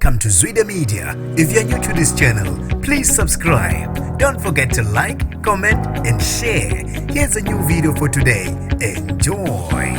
Welcome to Zwida Media. If you're new to this channel, please subscribe. Don't forget to like, comment, and share. Here's a new video for today. Enjoy.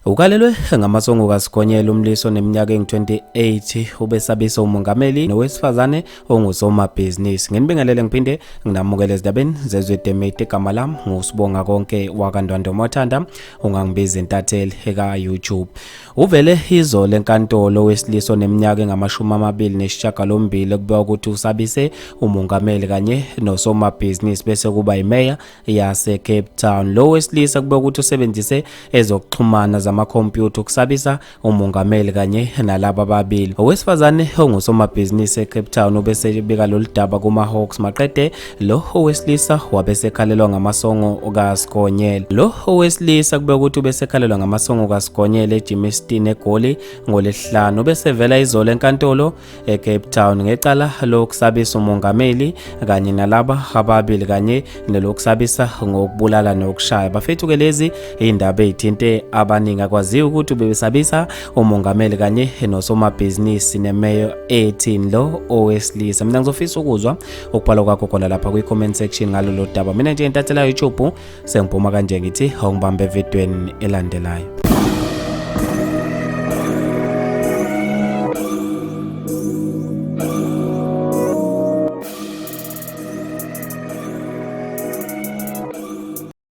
Ukalelwe ngamasongo kaSigonyela umlisa oneminyaka engu-28 ubesabisa umongameli nowesifazane ongusomabhizinisi. Nginibingelele ngiphinde nginamukele ezindabeni zezwe Media. Igama lami nguSibonga konke wakaNdwandwe Mothanda, ungangibiza intatheli eka-YouTube. Uvele izolo enkantolo owesilisa oneminyaka engama-28 ekubikwa ukuthi usabise umongameli kanye nosomabhizinisi bese kuba yimeya yase-Cape Town. Lo wesilisa kubikwa ukuthi usebenzise ezokuxhumana zamakhompyutha ukusabisa umongameli kanye nalaba ababili. Owesifazane ongusomabhizinisi eCape Town ubesebika lolu daba kuma-Hawks maqede lo owesilisa wabesekhalelwa ngamasongo kaSigonyela. Lo owesilisa kubikwa ukuthi ubesekhalelwa ngamasongo kaSigonyela eGermiston eGoli ngoLwesihlanu. Ubesevela izolo enkantolo eCape Town ngecala lokusabisa umongameli kanye nalaba ababili kanye nelokusabisa ngokubulala nokushaya. Bafethu ke lezi indaba ezithinte abaningi, akwaziwa ukuthi ubebesabisa umongameli kanye nosomabhizinisi nemeyo ethini lo owesilisa. Mina ngizofisa ukuzwa ukubhala kwakho khona lapha kwi-comment section ngalolu daba. Mina nje intathela YouTube sengiphuma kanje ngithi awungibambe evidweni elandelayo.